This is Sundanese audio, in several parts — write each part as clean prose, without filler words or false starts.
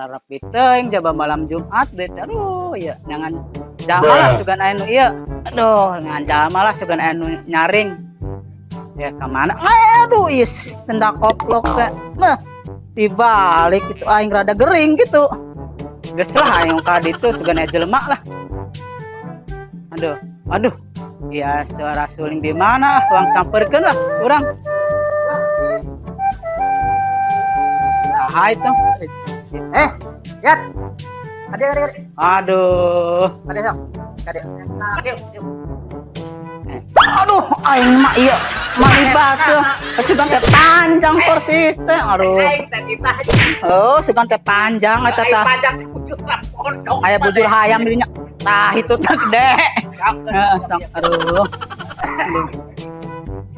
Rapi teuing jaba malam Jumat deh. Aduh, ya jangan jalma lah sugan aya nu ieu. Aduh, ngan jalma lah sugan aya nu nyaring. Ya kemana? Aduh, is sendak koplok teh. Nah, dibalik gitu aing rada gering gitu. Geus lah aing ka ditu sugan aya jelema lah. Aduh, aduh. Ya suara suling di mana? Urang samperkeun lah urang. Nah, itu. Eh, Yat. Adik, adik, adik. Aduh. Adik, sok. Adik. Adik, yuk. Aduh, aing mah ieu mani basuh. Sugan teh panjang persis teh. Aduh. Aing tadi tah. Oh, sugan teh panjang eta Aing tah. panjang bujur lah pondok. Aya bujur hayam dinya. Tah itu teh gede. Heeh, sok aduh. Aduh.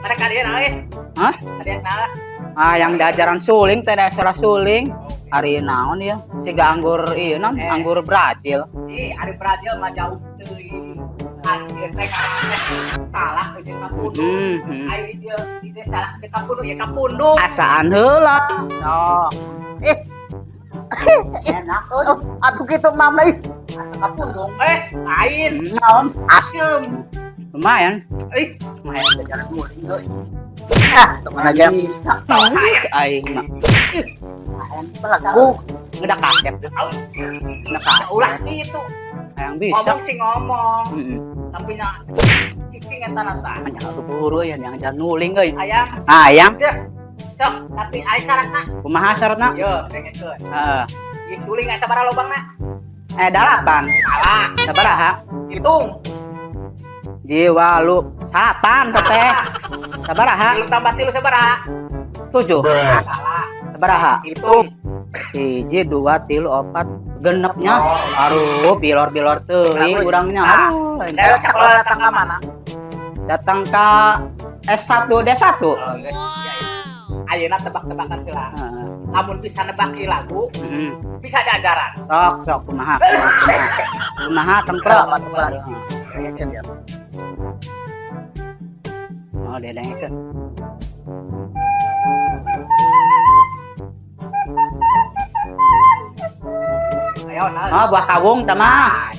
Ada kalian aing. Hah? Kalian nah. Ah, yang diajaran suling teh da suara suling. Ari naon ieu? Siga anggur ieu naon? Eh. Anggur Brazil. Ih, ari Brazil mah jauh teuing. Ari teh salah jeung kapundung. Hmm. Ari ieu ieu salah jeung kapundung ya kapundung. Asaan heula. Sok. Eh. Enak. Oh, aduh kitu mah ih. Asa kapundung eh lain. Naon? Asem. Lumayan. Ih, Lumayan jajaran muring euy. ah, teman aja. Bisa. Aing mah. Belagu. Udah kasep tuh. Udah kasep. Ulah gitu. Hayang bisa. Ngomong sih ngomong, Heeh. tapi nya cicing eta na tah. Nya buru ya yang jalan nuling euy. Ayang, Hayang ya. Sok, tapi aing syaratna. kumaha syaratna? Yo, dengekeun. Heeh. Di suling aya sabaraha lobangna? 8. Salah. Sabaraha? Hitung. Jiwa lu 8 teh. Sabaraha? Tilu tambah tilu sabaraha? 7. Salah. Sabaraha? Hitung. 1 2 3 4 genepnya. Aduh, bilor-bilor teuing urangnya. Aduh, aing Dari sekolah datang ke mana? datang ke S1 D1. Oh, geus. Ya, ya. Ayeuna tebak-tebakan heula. Heeh. Lamun bisa nebak ieu lagu, Heeh. bisa diajaran. Sok sok kumaha. Kumaha tempro. Oh, didengekeun. Ayo, nah. Oh, buah kawung tah mah.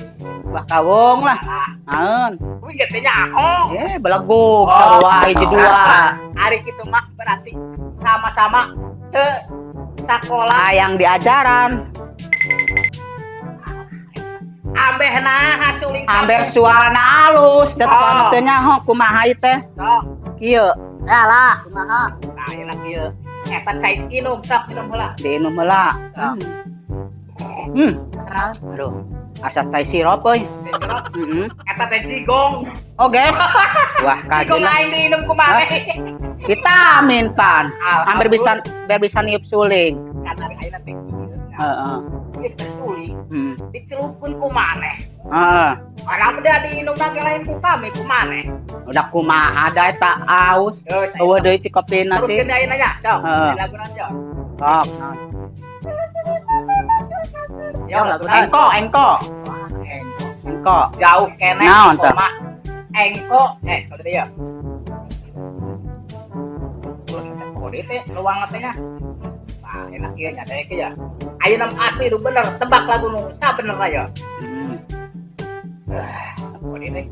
Buah kawung lah. Naon? Wih, teh nyaho. Eh, belegug sarua hiji dua. Ari kitu mah berarti sama-sama teu sakola Hayang diajaran, ambeh nah suling amber suarana alus, da Oh. teu nyaho kumaha ieu teh. Sok. Kieu, Ya lah. kumaha? Nah, enak ieu. Eta cai inum sok inum heula. Diinum heula. Hmm. Aduh, asa cai sirup euy. Heeh. Eta teh jigong. Oke. Wah, Jigong kajeun. aing diinum kumaha? Vitamin pan. Hampir bisa biar bisa niup suling. Kan ari ayeuna teh kieu. Heeh. Geus teh suling dicelupkeun ku maneh. Heeh. Orang beda diinum lagi lain ku kami ku maneh. Udah kumaha da eta aus. Geus. Eueuh deui cikopina Terus sih. keun ayeuna nya, sok. Heeh. Lagu naon, sok. Sok. Naon. Yo, lagu naon? Engko, engko. Wah, engko. Engko. Jauh keneh Naon tah? koma. Engko, eh, kalau dia. Kode teh luang teh nya. Wah, enak ieu nya teh ya. Ayeuna mah asli itu bener, tebak lagu nu sabenerna ya. Hmm. Kode teh.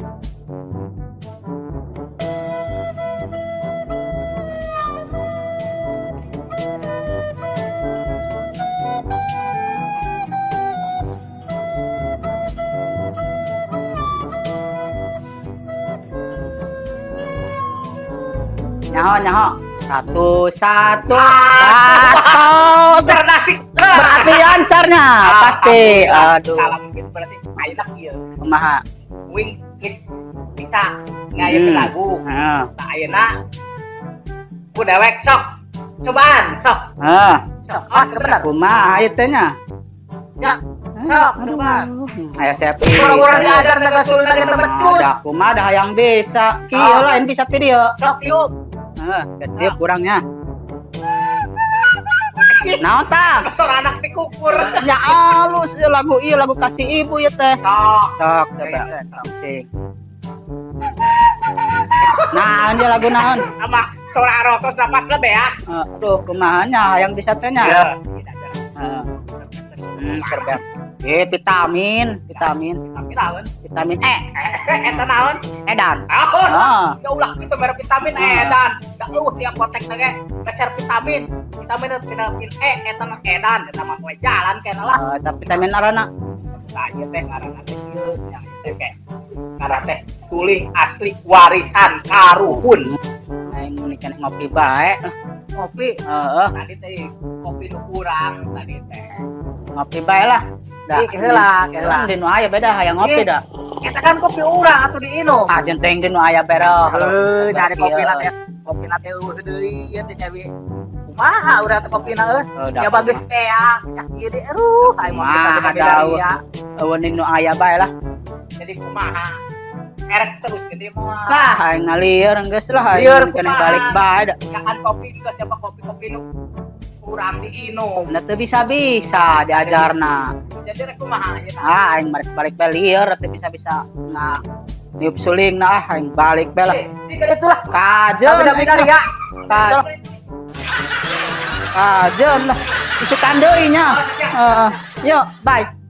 Nyaho, nyaho. Satu, satu, Ah. satu. Bernasib. Berarti lancarnya pasti. Aduh. Salam gitu berarti ayeuna ieu. Kumaha? Wing geus bisa ngayeun lagu. Heeh. Tah ayeuna ku dewek sok. Cobaan sok. Heeh. Sok. Ah, bener. Kumaha ieu teh nya? Ya. Sok, cobaan. Aya sepi. Kurang-kurang diajar naga sulna kita becus. Dah kumaha dah hayang bisa. Kieu lah ini bisa ti dieu. Sok tiup. Heeh, kecil kurangnya. Naon tah? Sok anak dikukur. Ya alus ieu lagu ieu lagu kasih ibu ieu teh. Sok. Sok coba. Sing. Nah, ini lagu naon? Sama suara rotos napas lebih ya. Aduh, kumaha nya hayang bisa teh nya. Iya. Heeh. Serbet. Eh, vitamin, vitamin, Vitamin naon? Vitamin E. Eh, eta naon? Edan. Apa? Ah. Ya ulah kitu merek vitamin edan. Da euweuh di apotek teh ge meser vitamin. Vitamin vitamin E eta mah edan, eta mah poe jalan kena lah. Eh, tapi vitamin arana. Nah, ieu teh ngaranna teh ieu yang teh ke. Ngaran teh suling asli warisan karuhun. Aing mun keneh ngopi bae. Kopi Heeh, tadi teh kopi nu kurang tadi teh. Ngopi bae lah. Da, Ih, heula, heula. Di nu aya beda hayang ngopi Ih. Da. Eta kan kopi urang atuh diinum. Ah, jeung teuing di nu aya beda. Heuh, nyari kopi na teh. Kopi na teh euweuh deui ieu teh cabi. Kumaha urang teh kopina euy? Oh, Ya bagus teh ya. Cak ieu deui aduh, aing mah Kumaha kita da ya. Euweuh nu aya bae lah. Jadi kumaha? Erek terus gede mah. Lah, aing ngalieur geus lah aing Lieur keneh kumaha? balik bae da. Jangan kopi juga siapa kopi-kopi nu kurang diinum. Nah, teu bisa-bisa diajarna. Jadi rek kumaha ieu tah? Ah, aing balik balik bae lieur teu bisa-bisa nah niup suling nah ah, aing balik bae lah. Eh, jika itulah. Kajeun Beda-beda ya. Kajeun. Kajeun lah. Isukan deui nya. Heeh. Yuk, bye.